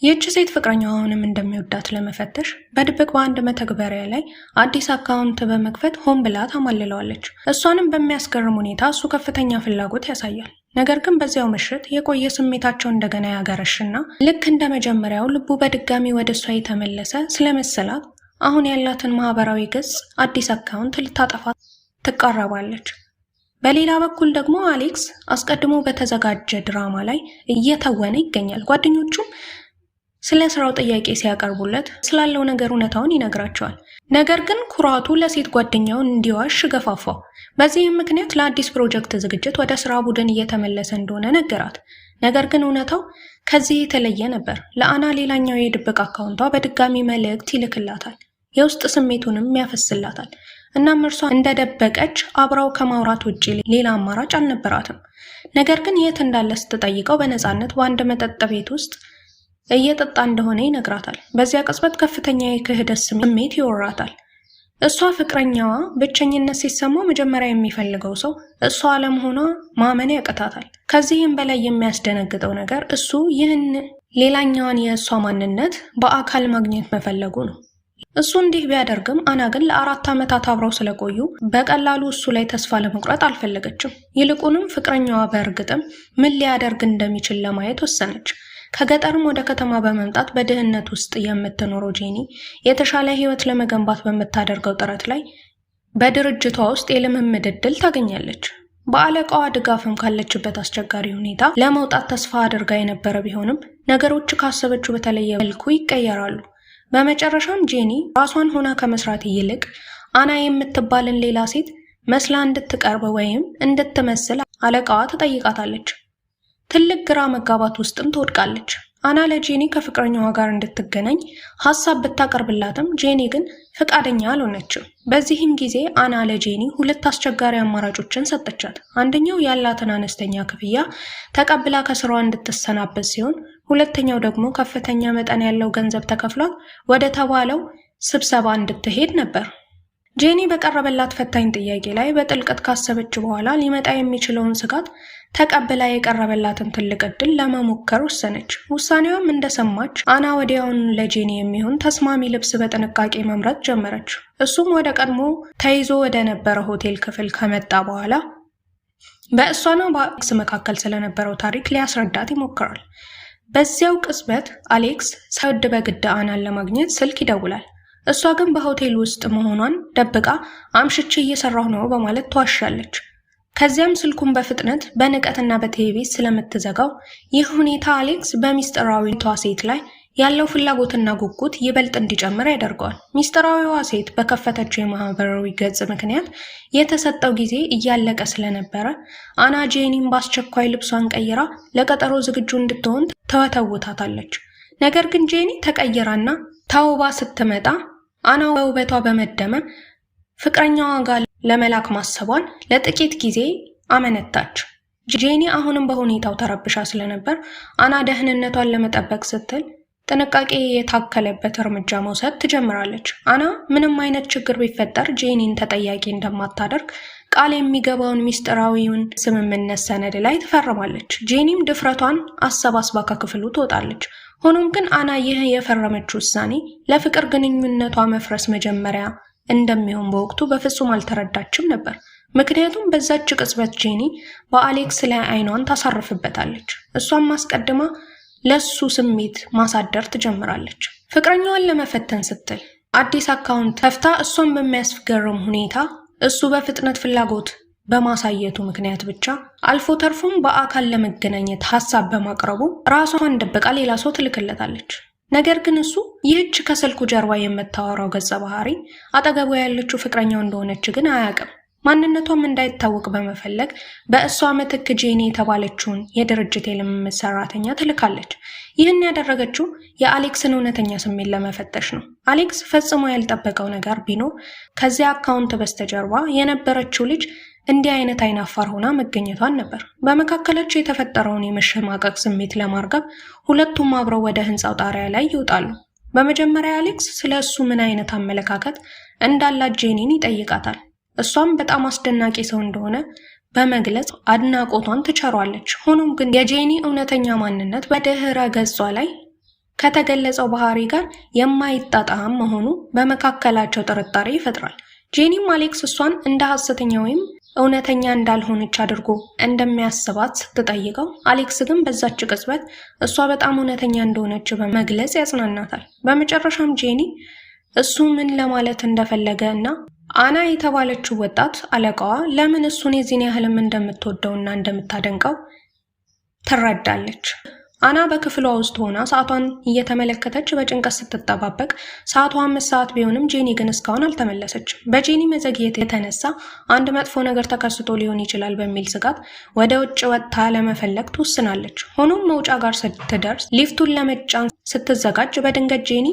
ይህች ሴት ፍቅረኛዋ አሁንም እንደሚወዳት ለመፈተሽ በድብቅ በአንድ መተግበሪያ ላይ አዲስ account በመክፈት ሆን ብላ ታማልለዋለች። እሷንም በሚያስገርም ሁኔታ እሱ ከፍተኛ ፍላጎት ያሳያል። ነገር ግን በዚያው ምሽት የቆየ ስሜታቸው እንደገና ያገረሽና ልክ እንደ መጀመሪያው ልቡ በድጋሚ ወደ እሷ የተመለሰ ስለመሰላት አሁን ያላትን ማህበራዊ ገጽ አዲስ account ልታጠፋ ትቃረባለች። በሌላ በኩል ደግሞ አሌክስ አስቀድሞ በተዘጋጀ ድራማ ላይ እየተወነ ይገኛል። ጓደኞቹም ስለ ስራው ጥያቄ ሲያቀርቡለት ስላለው ነገር እውነታውን ይነግራቸዋል። ነገር ግን ኩራቱ ለሴት ጓደኛው እንዲዋሽ ገፋፋው። በዚህም ምክንያት ለአዲስ ፕሮጀክት ዝግጅት ወደ ስራ ቡድን እየተመለሰ እንደሆነ ነገራት። ነገር ግን እውነታው ከዚህ የተለየ ነበር። ለአና ሌላኛው የድብቅ account ዋ በድጋሚ መልእክት ይልክላታል። የውስጥ ስሜቱንም ያፈስላታል። እናም እርሷ እንደደበቀች አብራው ከማውራት ውጭ ሌላ አማራጭ አልነበራትም። ነገር ግን የት እንዳለ ስትጠይቀው በነፃነት በአንድ መጠጥ ቤት ውስጥ እየጠጣ እንደሆነ ይነግራታል። በዚያ ቅጽበት ከፍተኛ የክህደት ስሜት ይወራታል። እሷ ፍቅረኛዋ ብቸኝነት ሲሰማው መጀመሪያ የሚፈልገው ሰው እሷ አለመሆኗ ማመን ያቅታታል። ከዚህም በላይ የሚያስደነግጠው ነገር እሱ ይህን ሌላኛዋን የእሷ ማንነት በአካል ማግኘት መፈለጉ ነው። እሱ እንዲህ ቢያደርግም አና ግን ለ4 ዓመታት አብረው ስለቆዩ በቀላሉ እሱ ላይ ተስፋ ለመቁረጥ አልፈለገችም። ይልቁንም ፍቅረኛዋ በእርግጥም ምን ሊያደርግ እንደሚችል ለማየት ወሰነች። ከገጠርም ወደ ከተማ በመምጣት በድህነት ውስጥ የምትኖረው ጄኒ የተሻለ ሕይወት ለመገንባት በምታደርገው ጥረት ላይ በድርጅቷ ውስጥ የልምምድ ዕድል ታገኛለች። በአለቃዋ ድጋፍም ካለችበት አስቸጋሪ ሁኔታ ለመውጣት ተስፋ አድርጋ የነበረ ቢሆንም ነገሮች ካሰበችው በተለየ መልኩ ይቀየራሉ። በመጨረሻም ጄኒ ራሷን ሆና ከመስራት ይልቅ አና የምትባልን ሌላ ሴት መስላ እንድትቀርብ ወይም እንድትመስል አለቃዋ ትጠይቃታለች። ትልቅ ግራ መጋባት ውስጥም ትወድቃለች። አና ለጄኒ ከፍቅረኛዋ ጋር እንድትገናኝ ሀሳብ ብታቀርብላትም ጄኒ ግን ፈቃደኛ አልሆነችም። በዚህም ጊዜ አና ለጄኒ ሁለት አስቸጋሪ አማራጮችን ሰጠቻት። አንደኛው ያላትን አነስተኛ ክፍያ ተቀብላ ከስራዋ እንድትሰናበት ሲሆን፣ ሁለተኛው ደግሞ ከፍተኛ መጠን ያለው ገንዘብ ተከፍሏት ወደ ተባለው ስብሰባ እንድትሄድ ነበር። ጄኒ በቀረበላት ፈታኝ ጥያቄ ላይ በጥልቀት ካሰበች በኋላ ሊመጣ የሚችለውን ስጋት ተቀብላ የቀረበላትን ትልቅ ዕድል ለመሞከር ወሰነች። ውሳኔዋም እንደሰማች አና ወዲያውኑ ለጄኒ የሚሆን ተስማሚ ልብስ በጥንቃቄ መምረጥ ጀመረች። እሱም ወደ ቀድሞ ተይዞ ወደ ነበረ ሆቴል ክፍል ከመጣ በኋላ በእሷና በአሌክስ መካከል ስለነበረው ታሪክ ሊያስረዳት ይሞክራል። በዚያው ቅጽበት አሌክስ ሳይወድ በግድ አናን ለማግኘት ስልክ ይደውላል። እሷ ግን በሆቴል ውስጥ መሆኗን ደብቃ አምሽቼ እየሰራሁ ነው በማለት ትዋሻለች። ከዚያም ስልኩን በፍጥነት በንቀትና በትዕቢት ስለምትዘጋው ይህ ሁኔታ አሌክስ በሚስጥራዊቷ ሴት ላይ ያለው ፍላጎትና ጉጉት ይበልጥ እንዲጨምር ያደርገዋል። ሚስጥራዊዋ ሴት በከፈተችው የማህበራዊ ገጽ ምክንያት የተሰጠው ጊዜ እያለቀ ስለነበረ አና ጄኒን በአስቸኳይ ልብሷን ቀይራ ለቀጠሮ ዝግጁ እንድትሆን ተወተውታታለች። ነገር ግን ጄኒ ተቀይራና ተውባ ስትመጣ አና በውበቷ በመደመም ፍቅረኛዋ ጋር ለመላክ ማሰቧን ለጥቂት ጊዜ አመነታች። ጄኒ አሁንም በሁኔታው ተረብሻ ስለነበር አና ደህንነቷን ለመጠበቅ ስትል ጥንቃቄ የታከለበት እርምጃ መውሰድ ትጀምራለች። አና ምንም አይነት ችግር ቢፈጠር ጄኒን ተጠያቂ እንደማታደርግ ቃል የሚገባውን ሚስጥራዊውን ስምምነት ሰነድ ላይ ትፈርማለች። ጄኒም ድፍረቷን አሰባስባ ከክፍሉ ትወጣለች። ሆኖም ግን አና ይህ የፈረመችው ውሳኔ ለፍቅር ግንኙነቷ መፍረስ መጀመሪያ እንደሚሆን በወቅቱ በፍጹም አልተረዳችም ነበር። ምክንያቱም በዛች ቅጽበት ጄኒ በአሌክስ ላይ አይኗን ታሳርፍበታለች። እሷም አስቀድማ ለሱ ስሜት ማሳደር ትጀምራለች። ፍቅረኛዋን ለመፈተን ስትል አዲስ account ከፍታ እሷን በሚያስገርም ሁኔታ እሱ በፍጥነት ፍላጎት በማሳየቱ ምክንያት ብቻ አልፎ ተርፎም በአካል ለመገናኘት ሀሳብ በማቅረቡ ራሷን ደብቃ ሌላ ሰው ትልክለታለች። ነገር ግን እሱ ይህች ከስልኩ ጀርባ የምታወራው ገጸ ባህሪ አጠገቡ ያለችው ፍቅረኛው እንደሆነች ግን አያውቅም። ማንነቷም እንዳይታወቅ በመፈለግ በእሷ ምትክ ጄኒ የተባለችውን የድርጅት የልምምድ ሰራተኛ ትልካለች። ይህን ያደረገችው የአሌክስን እውነተኛ ስሜት ለመፈተሽ ነው። አሌክስ ፈጽሞ ያልጠበቀው ነገር ቢኖር ከዚያ account በስተጀርባ የነበረችው ልጅ እንዲህ አይነት አይናፋር ሆና መገኘቷን ነበር። በመካከላቸው የተፈጠረውን የመሸማቀቅ ስሜት ለማርገብ ሁለቱም አብረው ወደ ህንፃው ጣሪያ ላይ ይወጣሉ። በመጀመሪያ አሌክስ ስለ እሱ ምን አይነት አመለካከት እንዳላት ጄኒን ይጠይቃታል። እሷም በጣም አስደናቂ ሰው እንደሆነ በመግለጽ አድናቆቷን ትቸሯለች። ሆኖም ግን የጄኒ እውነተኛ ማንነት በድህረ ገጿ ላይ ከተገለጸው ባህሪ ጋር የማይጣጣም መሆኑ በመካከላቸው ጥርጣሬ ይፈጥራል። ጄኒም አሌክስ እሷን እንደ ሐሰተኛ ወይም እውነተኛ እንዳልሆነች አድርጎ እንደሚያስባት ስትጠይቀው፣ አሌክስ ግን በዛች ቅጽበት እሷ በጣም እውነተኛ እንደሆነች በመግለጽ ያጽናናታል። በመጨረሻም ጄኒ እሱ ምን ለማለት እንደፈለገ እና አና የተባለችው ወጣት አለቃዋ ለምን እሱን የዚህን ያህልም እንደምትወደውና እንደምታደንቀው ትረዳለች። አና በክፍሏ ውስጥ ሆና ሰዓቷን እየተመለከተች በጭንቀት ስትጠባበቅ ሰዓቷ 5 ሰዓት ቢሆንም ጄኒ ግን እስካሁን አልተመለሰችም። በጄኒ መዘግየት የተነሳ አንድ መጥፎ ነገር ተከስቶ ሊሆን ይችላል በሚል ስጋት ወደ ውጭ ወጥታ ለመፈለግ ትወስናለች። ሆኖም መውጫ ጋር ስትደርስ ሊፍቱን ለመጫን ስትዘጋጅ በድንገት ጄኒ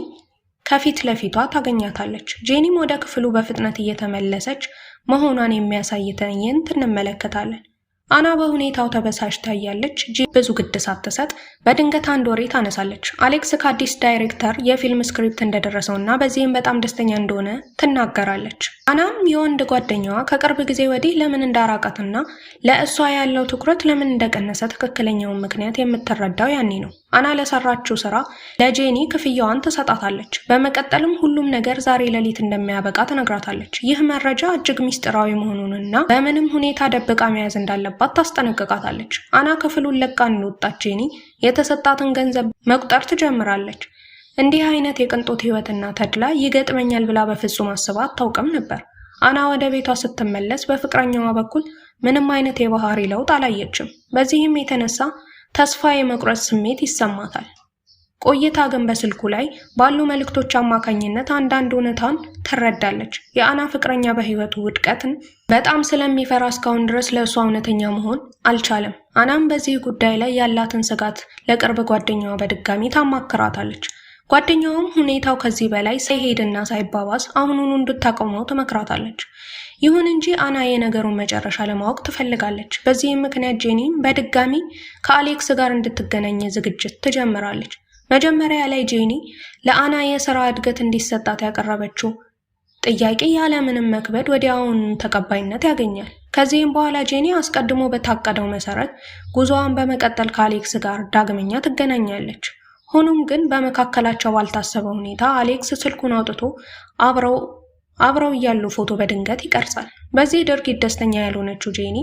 ከፊት ለፊቷ ታገኛታለች። ጄኒም ወደ ክፍሉ በፍጥነት እየተመለሰች መሆኗን የሚያሳይ ትዕይንት እንመለከታለን። አና በሁኔታው ተበሳጭታ እያለች ጄኒ ብዙ ግድ ሳትሰጥ በድንገት አንድ ወሬ ታነሳለች። አሌክስ ከአዲስ ዳይሬክተር የፊልም script እንደደረሰው እና በዚህም በጣም ደስተኛ እንደሆነ ትናገራለች። አናም የወንድ ጓደኛዋ ከቅርብ ጊዜ ወዲህ ለምን እንዳራቃትና ለእሷ ያለው ትኩረት ለምን እንደቀነሰ ትክክለኛውን ምክንያት የምትረዳው ያኔ ነው። አና ለሰራችው ስራ ለጄኒ ክፍያዋን ትሰጣታለች። በመቀጠልም ሁሉም ነገር ዛሬ ሌሊት እንደሚያበቃ ትነግራታለች። ይህ መረጃ እጅግ ሚስጥራዊ መሆኑንና በምንም ሁኔታ ደብቃ መያዝ እንዳለባት ታስጠነቅቃታለች። አና ክፍሉን ለቃ እንደወጣች ጄኒ የተሰጣትን ገንዘብ መቁጠር ትጀምራለች። እንዲህ አይነት የቅንጦት ህይወትና ተድላ ይገጥመኛል ብላ በፍጹም አስባ አታውቅም ነበር። አና ወደ ቤቷ ስትመለስ በፍቅረኛዋ በኩል ምንም አይነት የባህሪ ለውጥ አላየችም። በዚህም የተነሳ ተስፋ የመቁረጥ ስሜት ይሰማታል። ቆይታ ግን በስልኩ ላይ ባሉ መልእክቶች አማካኝነት አንዳንድ እውነታን ትረዳለች። የአና ፍቅረኛ በህይወቱ ውድቀትን በጣም ስለሚፈራ እስካሁን ድረስ ለእሷ እውነተኛ መሆን አልቻለም። አናም በዚህ ጉዳይ ላይ ያላትን ስጋት ለቅርብ ጓደኛዋ በድጋሚ ታማክራታለች። ጓደኛዋም ሁኔታው ከዚህ በላይ ሳይሄድና ሳይባባስ አሁኑኑ እንድታቆመው ትመክራታለች። ይሁን እንጂ አና የነገሩን መጨረሻ ለማወቅ ትፈልጋለች። በዚህም ምክንያት ጄኒም በድጋሚ ከአሌክስ ጋር እንድትገናኝ ዝግጅት ትጀምራለች። መጀመሪያ ላይ ጄኒ ለአና የስራ እድገት እንዲሰጣት ያቀረበችው ጥያቄ ያለምንም መክበድ ወዲያውኑ ተቀባይነት ያገኛል። ከዚህም በኋላ ጄኒ አስቀድሞ በታቀደው መሰረት ጉዞዋን በመቀጠል ከአሌክስ ጋር ዳግመኛ ትገናኛለች። ሆኖም ግን በመካከላቸው ባልታሰበ ሁኔታ አሌክስ ስልኩን አውጥቶ አብረው እያሉ ፎቶ በድንገት ይቀርጻል። በዚህ ድርጊት ደስተኛ ያልሆነችው ጄኒ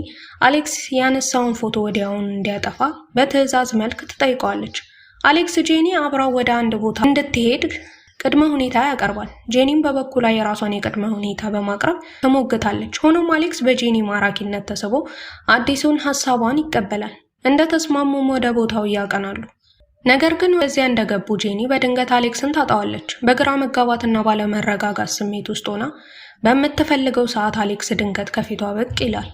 አሌክስ ያነሳውን ፎቶ ወዲያውኑ እንዲያጠፋ በትዕዛዝ መልክ ትጠይቀዋለች። አሌክስ ጄኒ አብራው ወደ አንድ ቦታ እንድትሄድ ቅድመ ሁኔታ ያቀርባል። ጄኒም በበኩሏ የራሷን የቅድመ ሁኔታ በማቅረብ ትሞግታለች። ሆኖም አሌክስ በጄኒ ማራኪነት ተስቦ አዲሱን ሀሳቧን ይቀበላል። እንደተስማሙም ወደ ቦታው ያቀናሉ። ነገር ግን ወደዚያ እንደገቡ ጄኒ በድንገት አሌክስን ታጣዋለች። በግራ መጋባትና ባለመረጋጋት ስሜት ውስጥ ሆና በምትፈልገው ሰዓት አሌክስ ድንገት ከፊቷ ብቅ ይላል።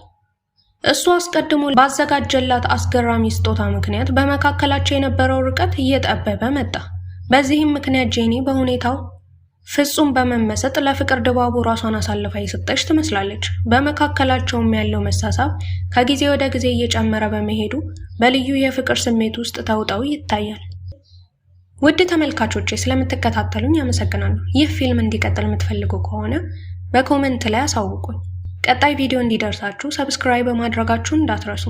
እሱ አስቀድሞ ባዘጋጀላት አስገራሚ ስጦታ ምክንያት በመካከላቸው የነበረው ርቀት እየጠበበ መጣ። በዚህም ምክንያት ጄኒ በሁኔታው ፍጹም በመመሰጥ ለፍቅር ድባቡ ራሷን አሳልፋ የሰጠች ትመስላለች። በመካከላቸውም ያለው መሳሳብ ከጊዜ ወደ ጊዜ እየጨመረ በመሄዱ በልዩ የፍቅር ስሜት ውስጥ ተውጠው ይታያል። ውድ ተመልካቾቼ ስለምትከታተሉኝ አመሰግናለሁ። ይህ ፊልም እንዲቀጥል የምትፈልጉ ከሆነ በ comment ላይ አሳውቁኝ። ቀጣይ ቪዲዮ እንዲደርሳችሁ subscribe ማድረጋችሁን እንዳትረሱ።